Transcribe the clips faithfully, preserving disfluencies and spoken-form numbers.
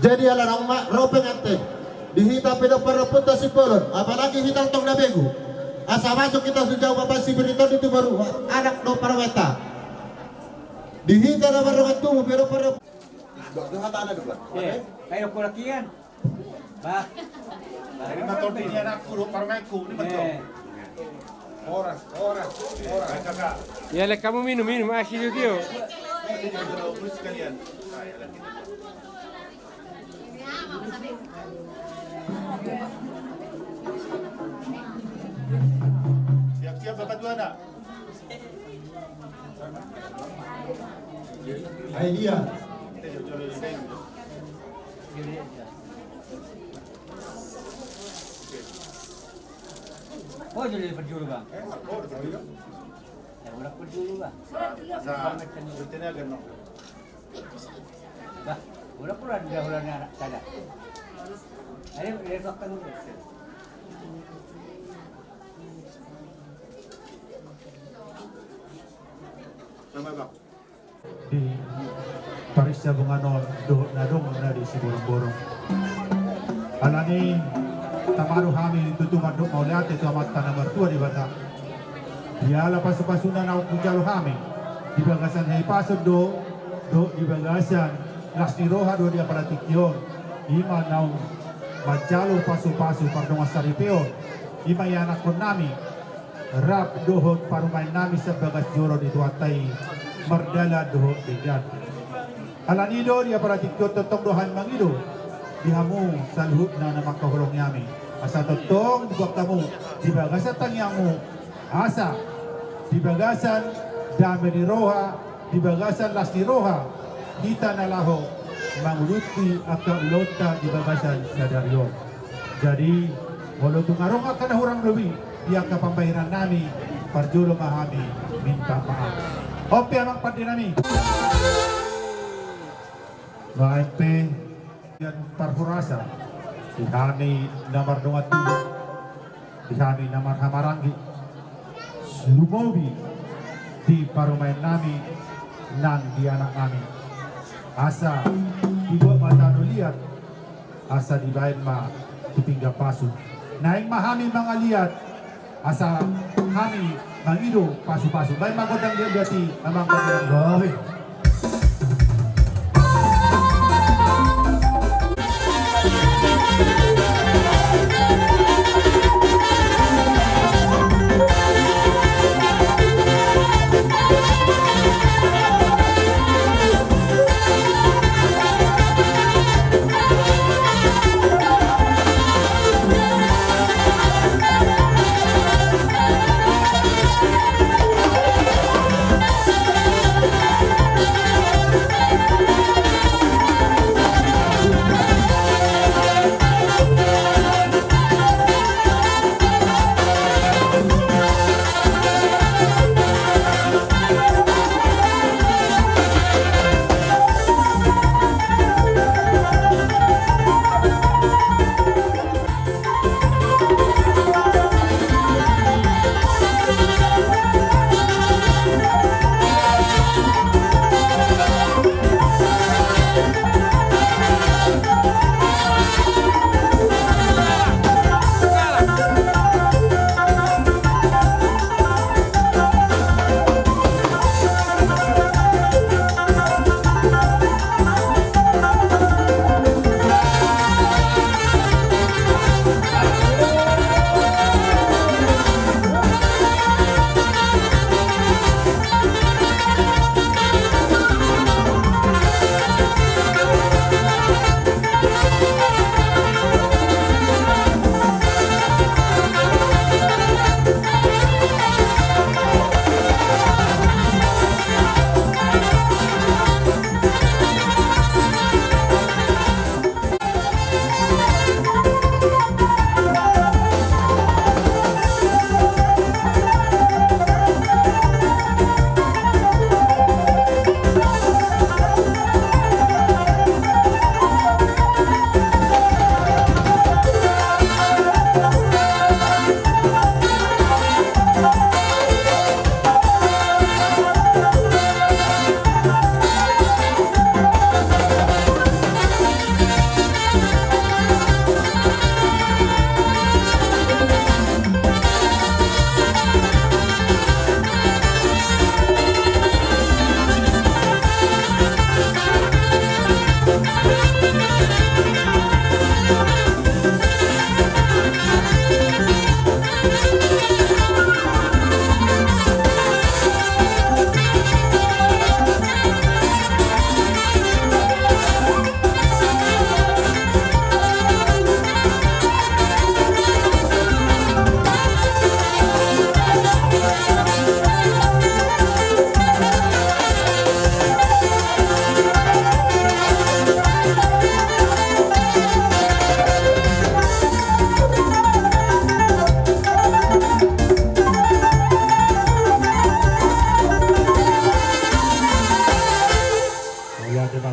Jadi ala naung ma ro penganten, di hita pe do parompuanta Simbolon, apalagi hita antong na begu. Asa masuk hita tu jabu papansibiriton di tu boru, anak dohot parumaenta. Di hita na mardongan tubu pe do parompuan. Dua, dua hatana dua. Eh, kayak kurang kian. Bah. Jadi ma tolpi ni anakku dohot parumaenku, ni ma tolpi. Eh. Horas, horas, horas. Baca, Kak. Ya, lek kamu minum, minum, ah, sini, Tio. Sekalian. Siap-siap, Bapak Tuan, nak. Ae dia. Oh, jadi perjuru, Bang. Eh, oh, perjuru. Ya, udah perjuru, Bang. Nah, rutinnya agak nongkrong. Bah, udah pula dia udah anak sada. Ayo, dia makan dulu. Sama, Bang. Di parsabungan on dohot na dong na di siborongborong. Alani tama do hami tutu mandok mauliate tu Amanta na martua Debata. Diala pasupasuna naung hujalo hami di bagasan hahipason do, dohot di bagasan las ni roha do di apala tingki on. Ima naung manjalo pasupasu pardongan saripeon. Ima ianakkonnami rap dohot parumaennami sian bagas joro ni Tuhanta i mardalan dohot denggan. Alani do di apala tingki on tongtong do hami mangido di hamu saluhutna na mangkaholongi hami. Asa tongtong dibuat hamu di bagasan tangiangmu, asa di bagasan dame ni roha, di bagasan las ni roha hita na laho mangudurhon angka ulaonta di bagasan sadari on. Jadi molo tung adong angka na hurang lobi di angka pambahenannami, parjolo ma hami minta maaf. On pe amang pandenami. Baen pe sian parhorasan di hami na mardongan tubu, di hami na marhahamaranggi, lumobi di parumaennami nang di anaknami. Asa dibuat ma tano liat, asa dibaen ma tu pinggan pasu. Naeng ma hami mangaliat, asa hami mangido pasupasu. Baen ma gondang liat-liat i, amang gondang. Gabe.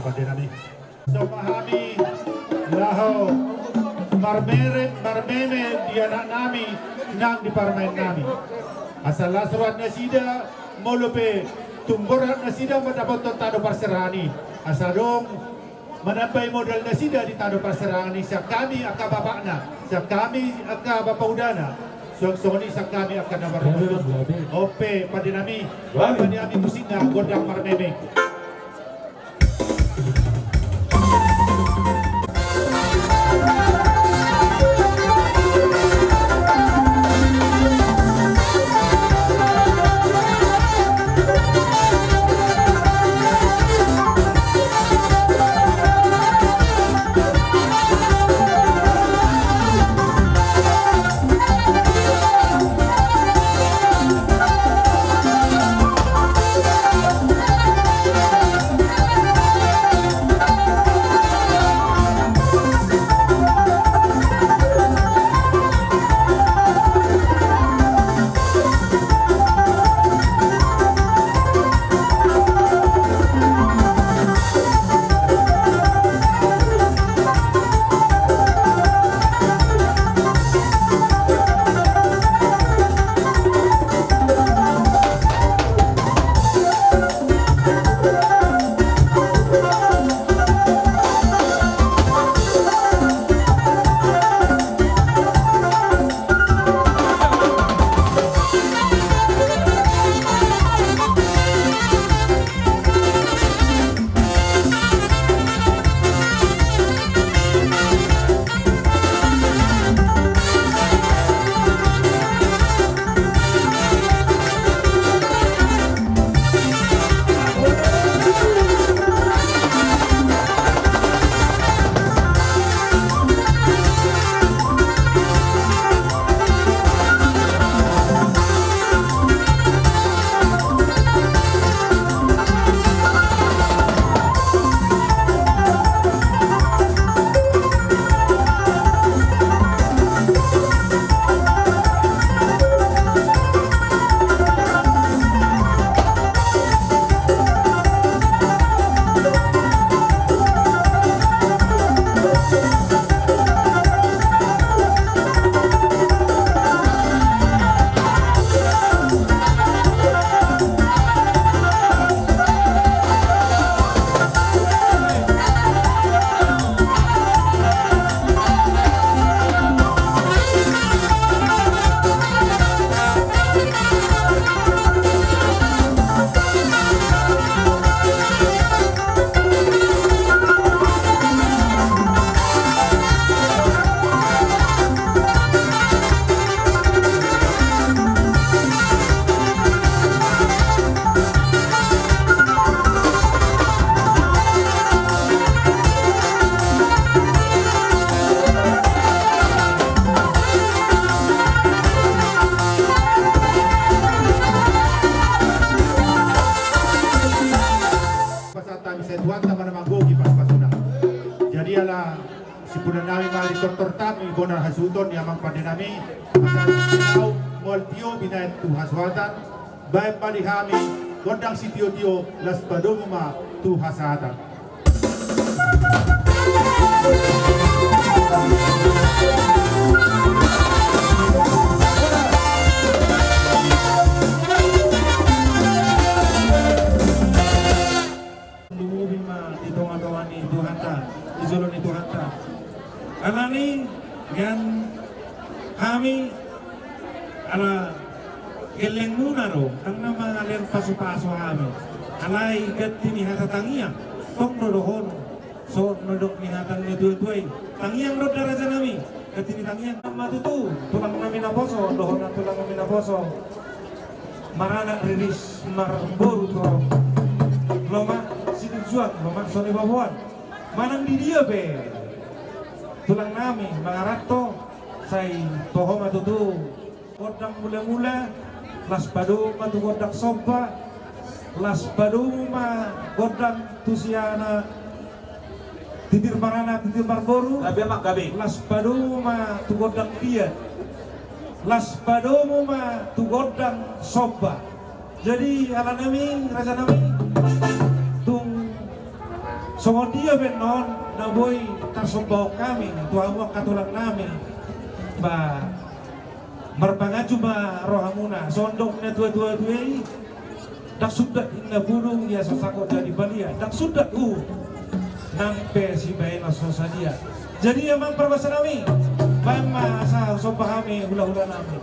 Pande nami. Songon hami laho marmere, marmeme di anak nami nang di parumaen nami. Asa las roha nasida molo pe tung borhat nasida mandapothon tano parserahan i. Asa adong manambai modal nasida di tano parserahan i, sian hami angka bapakna, sian hami angka bapa udana, suang songon i sian hami angka na marumah tangga. On pe pande nami, baen ma di hami musikna gondang marmeme. Pasahat hami sai Tuhanta ma na manggohi pasupasuna. Jadi ala sipudan nami ma di tortor hami bona hasuhuton ni amang pande nami. Asa au mual tio binahen tu hasohotan. Baen ma di hami gondang sitiotio, las padomu ma tu hasahatan. Lumobi ma di tongatonga ni Tuhanta, di jolo ni Tuhanta. Alani i, nian hami ala gellengmuna do, ndang na mangalean pasupasu hami. Alai ganti ni hata tangiang, tong do dohonon. Songon na nidok ni hata ni natuatua i, tangiang do da raja nami. Ganti ni tangiang ma tutu, tulang nami naposo, dohonon tulang nami naposo. Maranak riris marboru tu lomak silinjuang, lomak sonibaboan. Manang di dia pe tulang nami mangaranto, sai toho ma tutu gondang mulamula, las padomu ma tu gondang somba, las padomu ma gondang tu siana titir maranak titir marboru. Gabe ma gabe. Las padomu ma tu gondang pian. Las padomu ma tu gondang somba. Jadi ala nami, raja nami, tung Songon dia pe annon na boi tarsombahon hami tu hamu angka tulang nami, ba marpanganju ma rohamuna, songon dok ni natua-tua i. Ndang sundat inna bulung, ia so sangkot jadi balian, ndang sundat uhum nang pe sibahenon so sadia. Jadi amang parbasa nami, baen ma asa somba hami hula-hula nami.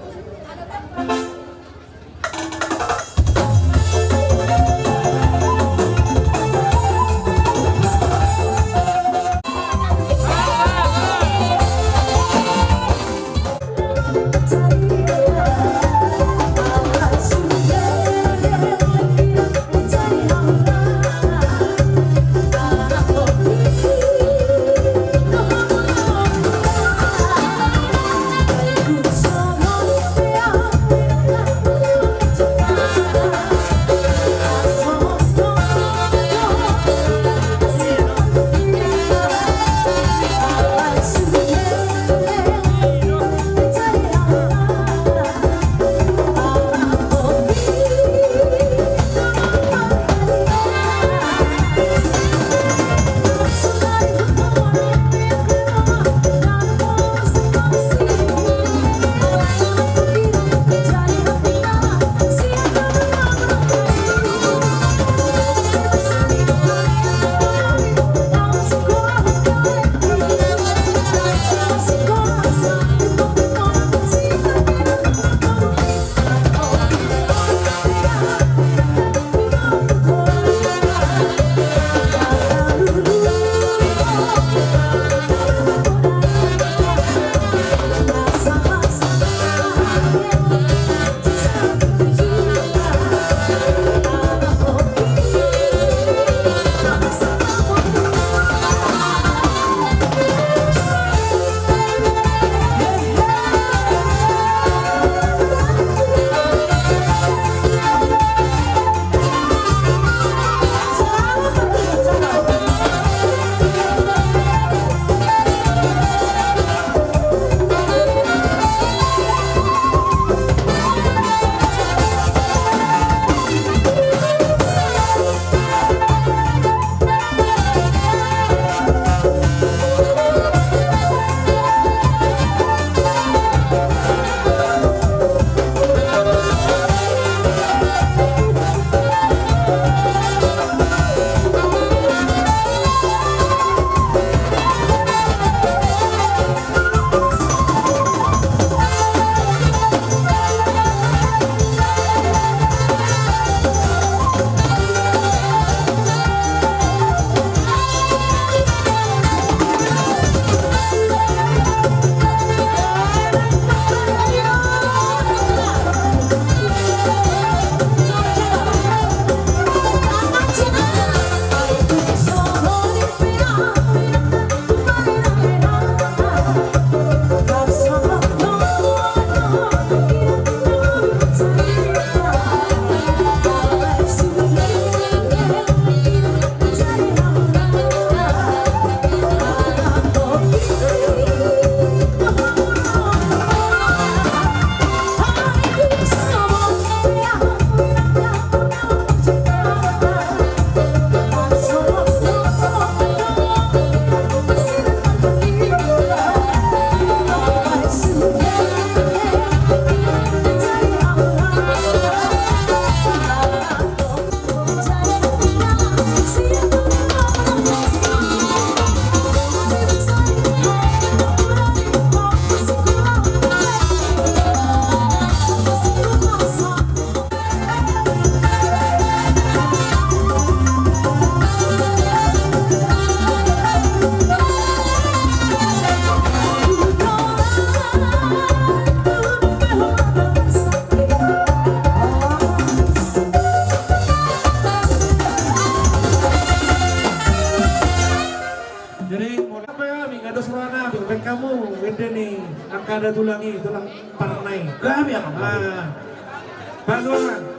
Jadi, mulai apa ya, mi ngados rohana, mi baen hamu, ende ni, angka na tulang i, tulang parna i. Gabe, ya, Bang. Ah. Bang, Bang.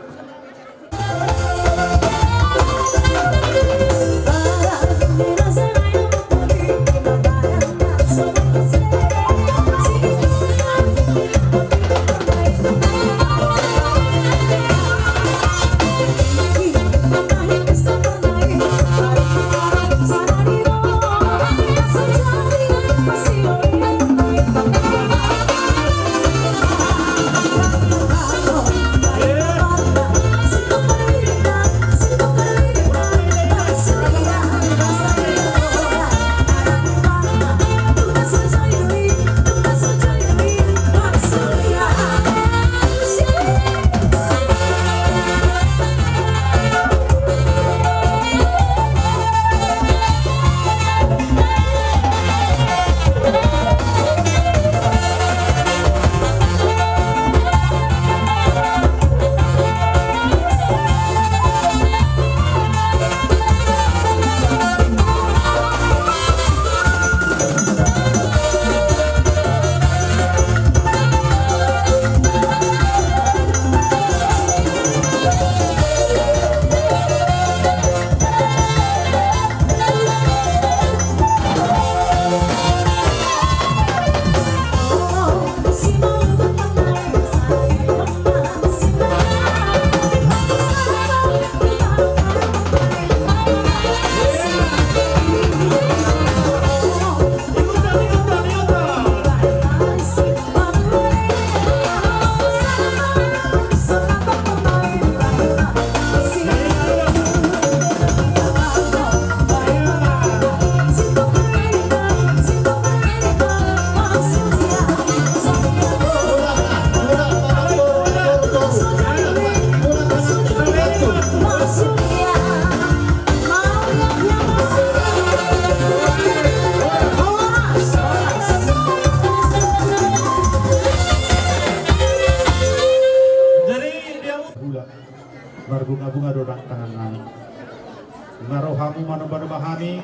Hamu manomba-nomba hami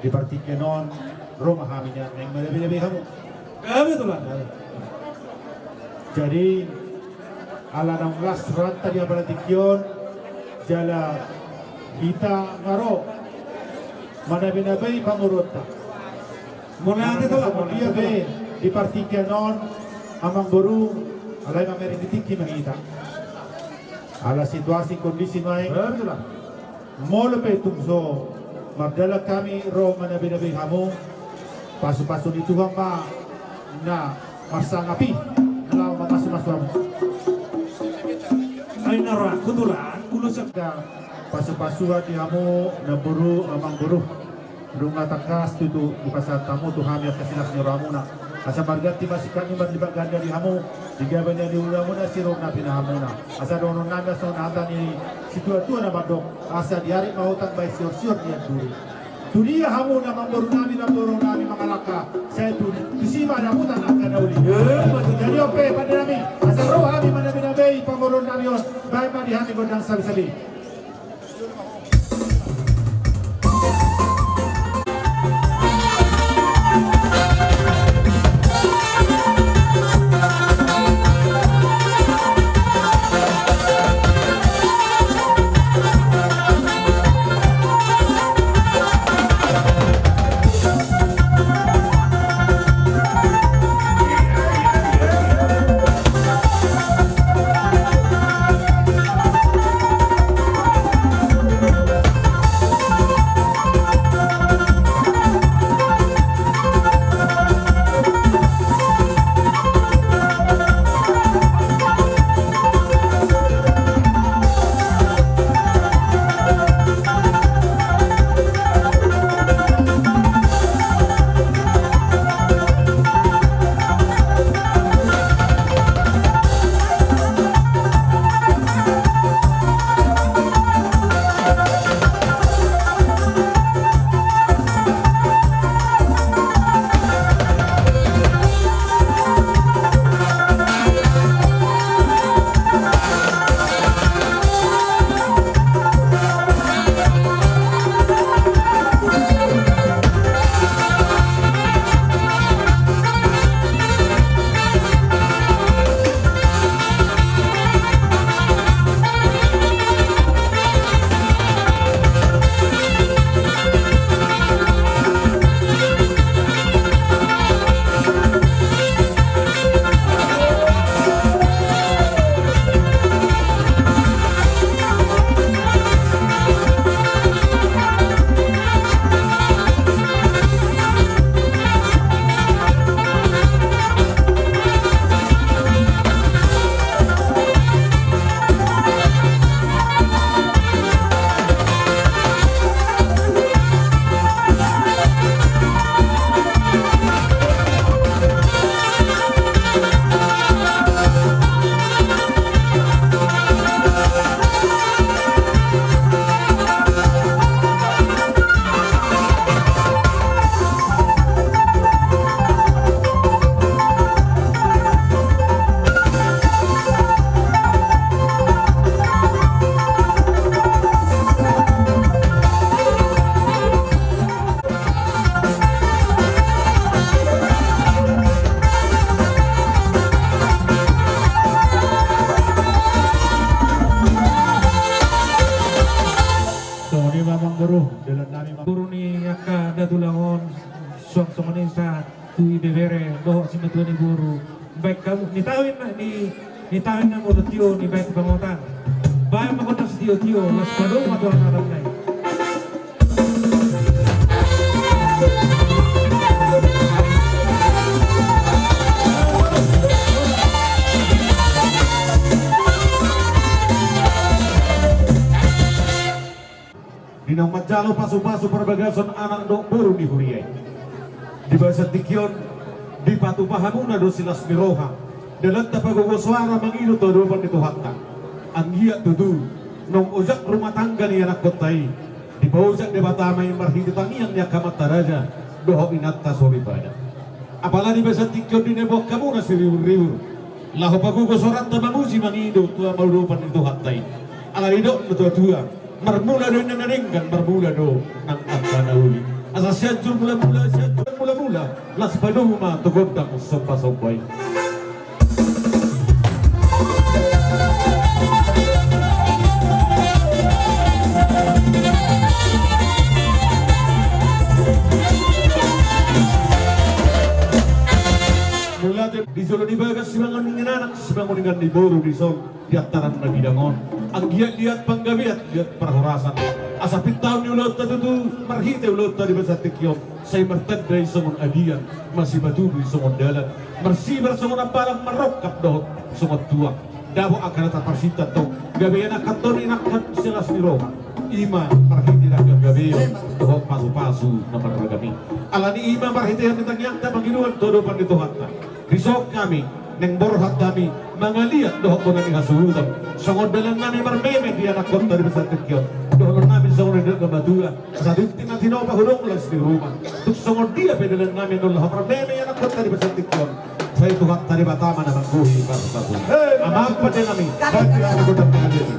di partingkian on, ro ma hami nian naeng manabe-nabe hamu. Kami tulang. Jadi ala naung las rohanta di apala tingki on, jala hita nga ro manabe-nabe pamoruonta. Mauliate tulang. Mauliate be di partingkian on, amang boru, alai mamere di tingki ma hita. Ala situasi kondisi nuaeng. Molo pe tung so mardalan hami ro manabe-nabe hamu, pasu-pasu ni Tuhan ma na marsangap i laho mamasu-masu hamu. Ai na rohangku tulang, kulo sangka pasu-pasuan di hamu namboru, amang boru. Nunga tangkas tutu dipasahat hamu tu hami angka silas ni rohamuna. Asa marganti ma singkat ni marlipat ganda di hamu, di gabe na niulamuna, sirong na pinahanmuna. Asa dohonon nami songon hata ni situa-tua na mandok, asa diarit ma hutang baen sior-sior di anduri. Tudia hamu na mamboru nami, na boru nami mangalangka, sai tu, tusi ma dapotan angka na uli. Jadi on pe pande nami, asa ro hami manabe-nabe i pamoruon nami on, baen ma di hami gondang sabi-sabi. Songon i ma amang boru, dalan nami ma. Boru ni angka datulang on, suang songon i sahat tu ibebere dohot simatua ni boru. Baen hamu, ni taon na, ni, ni taon na molo tio, ni baen pangotan. Baen ma gondang sitio-tio, laos padomu ma tu anak-anak nai. Di naung manjalo pasu-pasu parbagason anak dohot boru ni huria i. Di bagasan tingki on, dipatupa hamuna do silas ni roha, dalanta pagogo soara mangido tu adopan ni Tuhanta. Anggiat tutu, naung ojak rumah tangga ni anakkonta i, dipaojak Debata ma i marhite tangiang ni angka amanta raja dohot inanta soripada. Apala di bagasan tingki on dinepoan hamuna siribur-ribur, laho pagogo soaranta mamuji mangido tu adopan ni Tuhanta i. Ala didok natua-tua, Marmula do inna na denggan, marmula do nang angka na uli. Asa Sianjur Mulamula, Sianjur Mulamula, las padomu ma tu gondang sombasomba i. Mauliate. Di jolo ni bagas simanguningan ni anak, simanguningan ni boru dison. Di antaran na bidang on, anggiat liat panggabean, liat parhorasan. Asa pintaon ni ulaonta tutu, marhite ulaonta di bagasan tingki on, sai martanda i songon adian, masipatudu i songon dalan, marsibar songon ampalang, marrongkap dohot songon tuak. Dapot angka na taparsinta tong, gabe ianakhon, ianakhon silas ni roha. I ma marhite na gabe on dohot pasupasu na marragam i. Alani i ma marhitehon ni tangiangta, pangidoan tu adopan ni Tuhanta, dison hami, naeng borhat hami mangaliat dohot bona ni hasuhuton, songon dalannami marmeme di ianakhonta di bagasan tingki on, dohononnami songon nidok na matua: Satintin na tinopa hudok las ni ruma. Tung songon dia pe dalannami na laho marmeme ianakhonta di bagasan tingki on, sai Tuhanta Debata ma na manggohi pasupasu. Amang pandenami, bagi na godang pangadian i.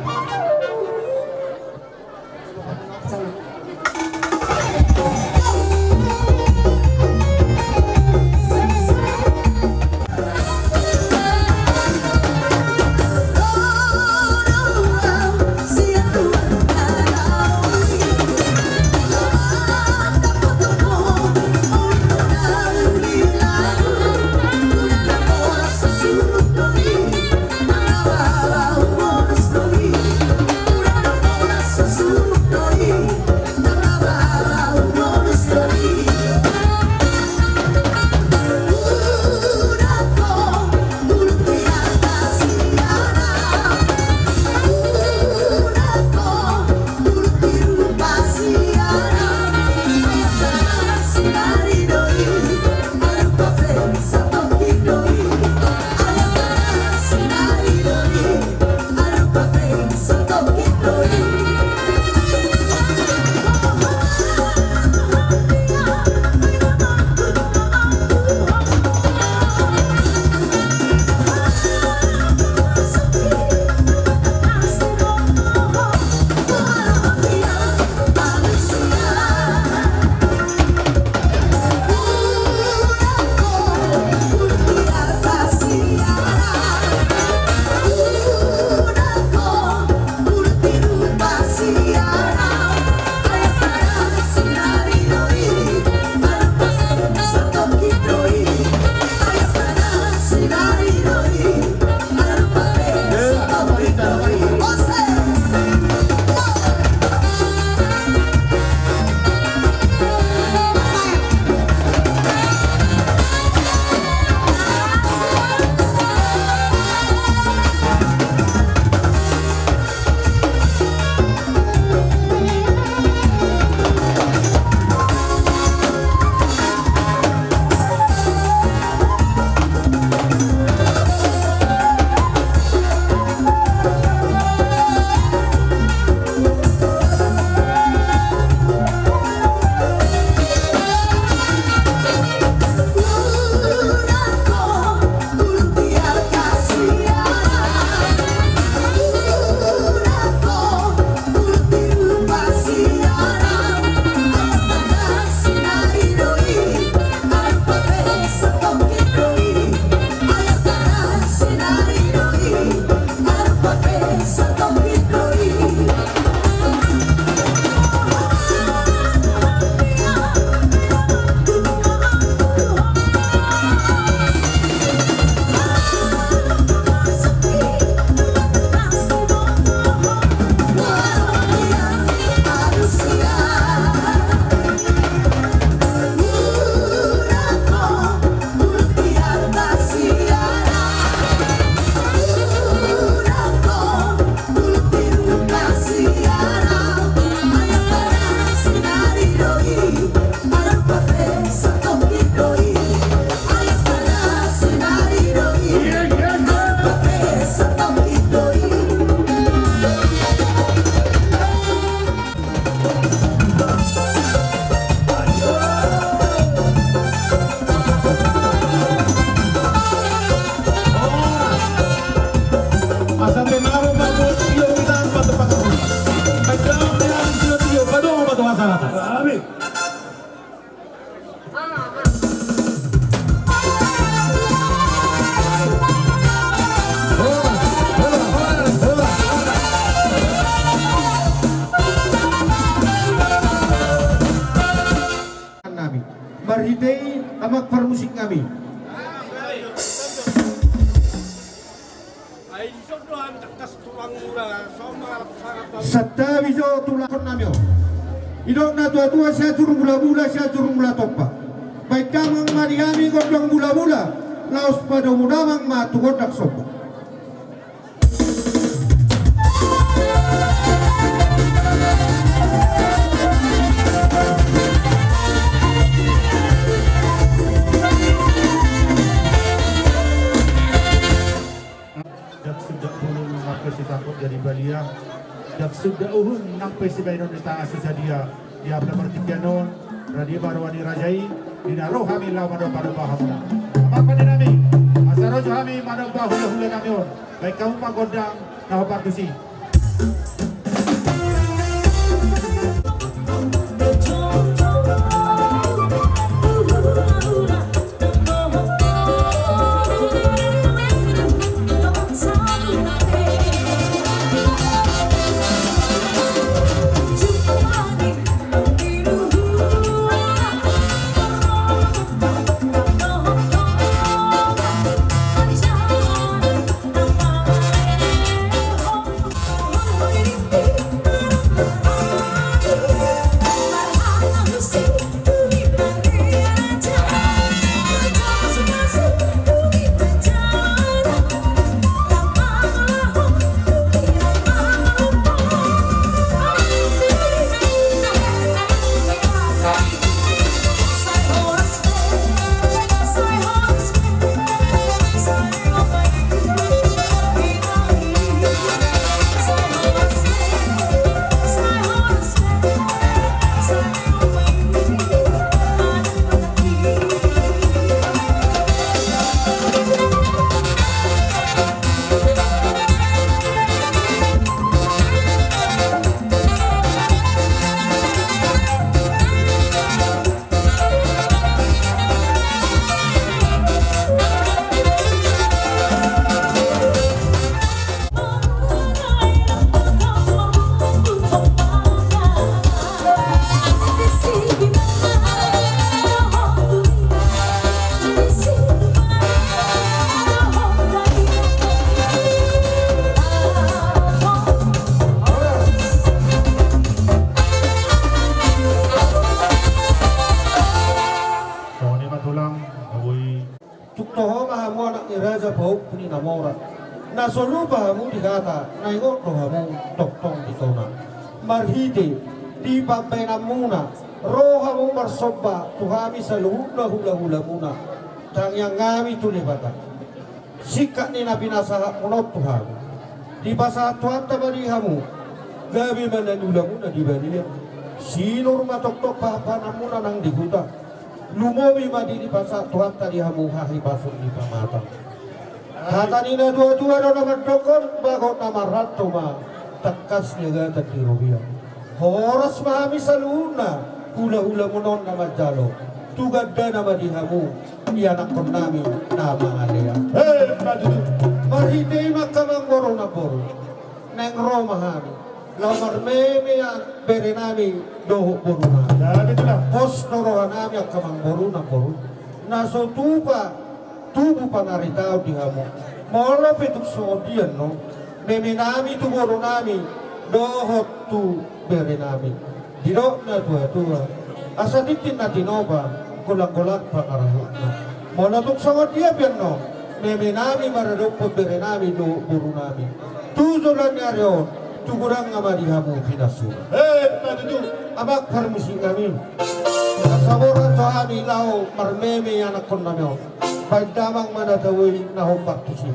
Amin. Nami. Marhite i amang parmusik nami. Santabi jo tulang nami on. Didok na tuatua, siajur mulabula, siajur mula tompa. Baen damang ma di hami gondang mulabula, laos padomu damang ma tu gondang somba. Ndang suda bulung nang pe sitangkok jadi balian. Ndang suda uhum nang pe sibahenon di tangan si sadia. Di apala partingkian on, radia ma roha ni raja i, di na ro hami laho manomba-nomba hamuna. Amang pande nami, asa ro jo hami manomba hulahula nami on. Baen hamu ma gondang na hombar tusi. Songon i ma tulang, na boi. Tung toho ma hamu anak ni raja pahompu ni na mora. Na so lupa hamu di hata, na ingot do hamu tongtong di tona. Marhite di pambaenanmuna, ro hamu marsomba tu hami saluhutna hulahulamuna. Tangiang hami tu Debata. Singkat ni na pinasahatmuna on tu hami, dipasahat Tuhanta ma di hamu gabe manang ulamuna di balian. Sinur ma tongtong pahanpahananmuna nang di huta. Lumobi ma di dipasahat Tuhanta di hamu hahipason ni pamatang. Hata ni na tuatua do na mandokkon, bagot na marhalto ma tangkas ni agatan di robean. Horas ma hami saluhutna hulahulamuna on na manjalo. Tu gandana ma di hamu ianakkonnami na mangalean. He, patudu. Marhite i ma angka amangboru namboru, naeng ro ma hami laho marmeme berenami dohot borunami. Pos do rohanami angka amangboru namboru, na so tupa tubu panaritaon di hamu. Molo pe tung songon dia annon, memenami tu borunami dohot tu berenami. Didok na tuatua, asa tintin na tinopa, golanggolang pangarahutna. Molo tung songon dia pe annon, memenami maradophon berenami dohot borunami, tu joloan ni ari on, tu godangna ma di hamu pinasuna. He, patudu. Amang parmusiknami, asa borhat jo hami laho marmeme ianakkonnami on. Baen damang ma na tabo i na hombar tusi.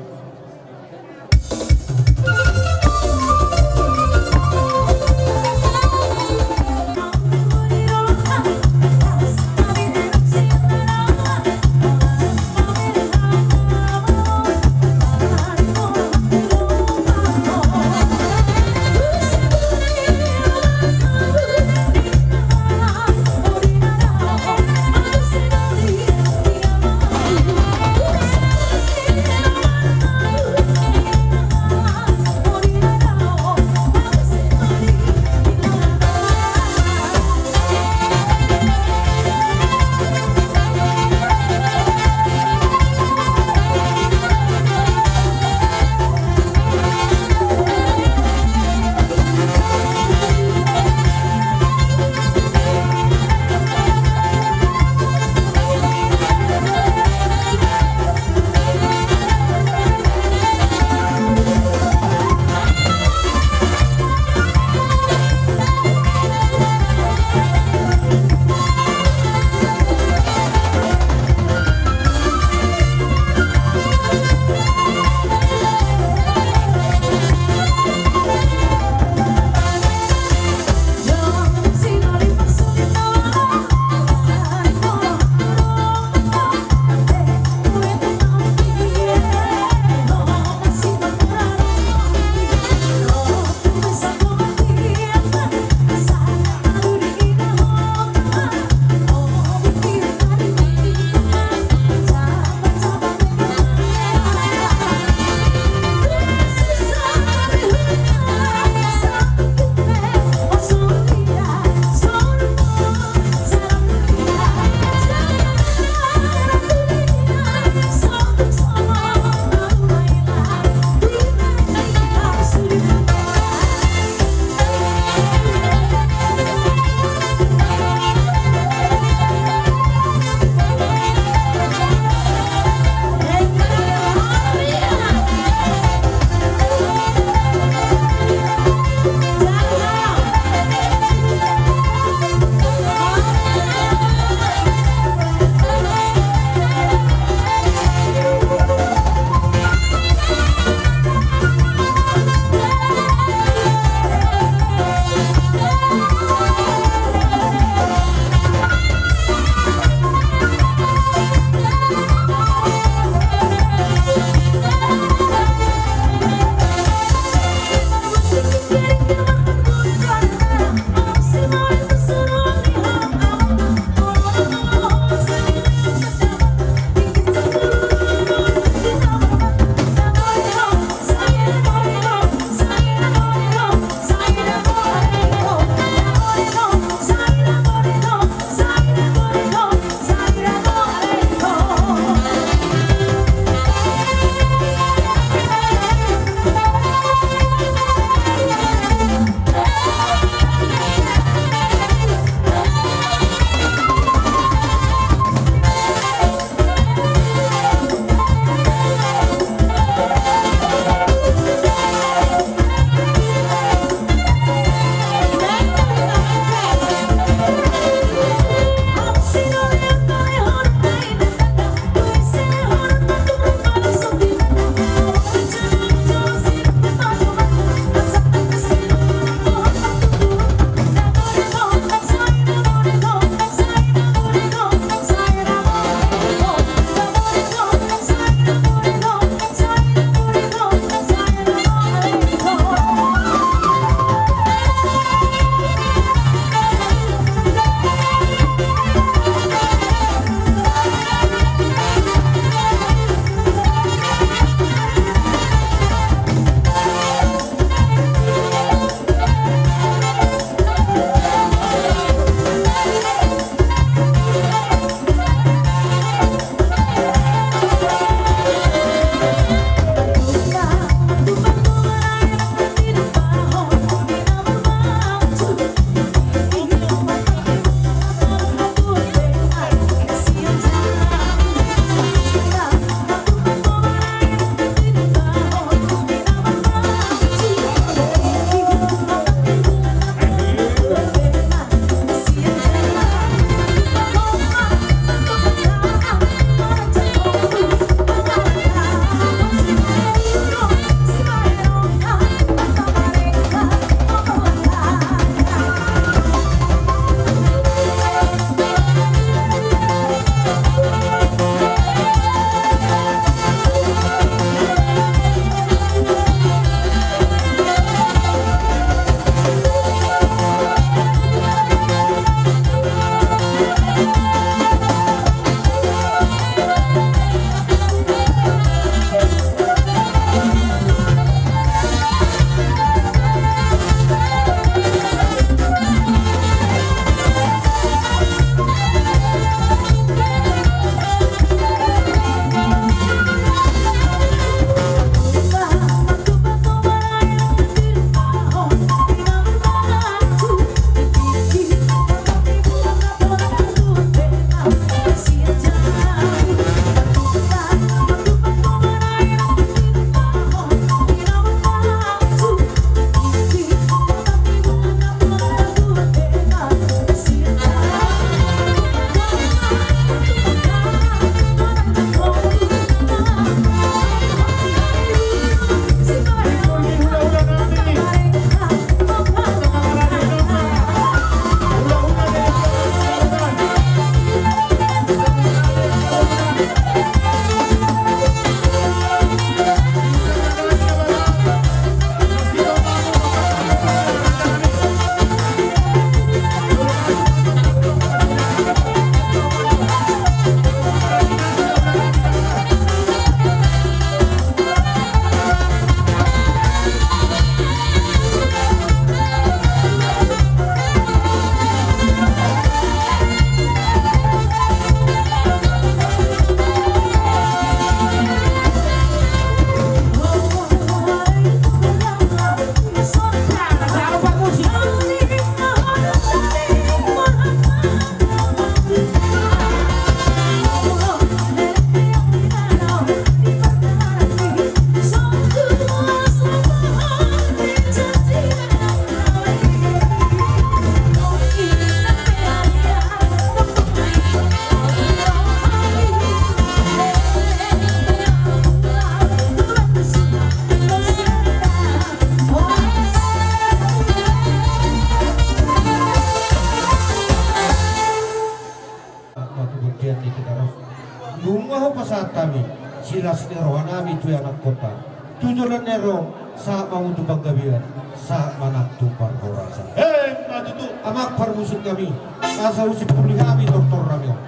Nunga hupasahat hami silas ni rohanami tu ianakhonta, tu joloan ni ari on, sahat ma tu panggabean, sahat ma nang tu parhorasan. Emma tutu. Amang parmusik nami, asa husimpuli hami tortor nami on.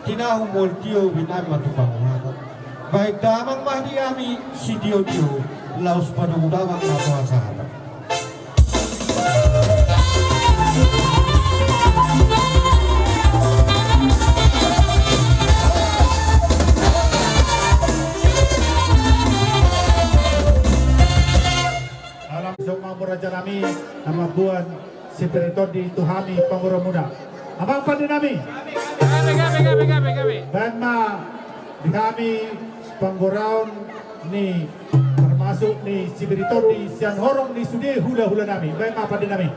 Tinahu mol tio binami ma tu panguhatan. Bahen damang ma di hami sitiotio, laos padomu damang ma tu hasahatan. Alam jom mambo raja nami, na mamboan sipir ni tondi tu hami panggoraonmuna. Amang pande nami. Gabe, gabe, gabe, gabe, gabe. Bahen ma di hami panggoraon ni, termasuk ni sipir ni tondi sian horong ni sude hulahula nami. Bahen ma pande nami.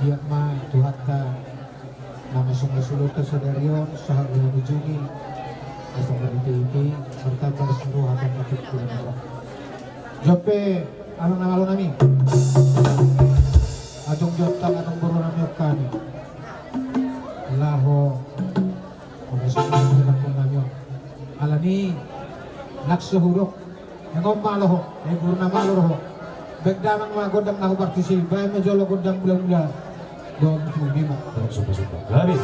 Ia ma Tuhanta na masuk masuk sadari on sahat dua puluh Juni. Asal dari T I T bertambah seluruh akan makin kurang. Jope, amang na malo nami. Adong jontang adong boru nami on hami. Laho. Oke, sama-sama nami on. Alani. Nak sehuruk. Engkon malo ho, eh, guru na malo ho. Baen damang ma gondang na hupartusi, baen ma jolo gondang mula-mula. Dong, sumbi ma. Dong, sumbi, sumbi. Gabe.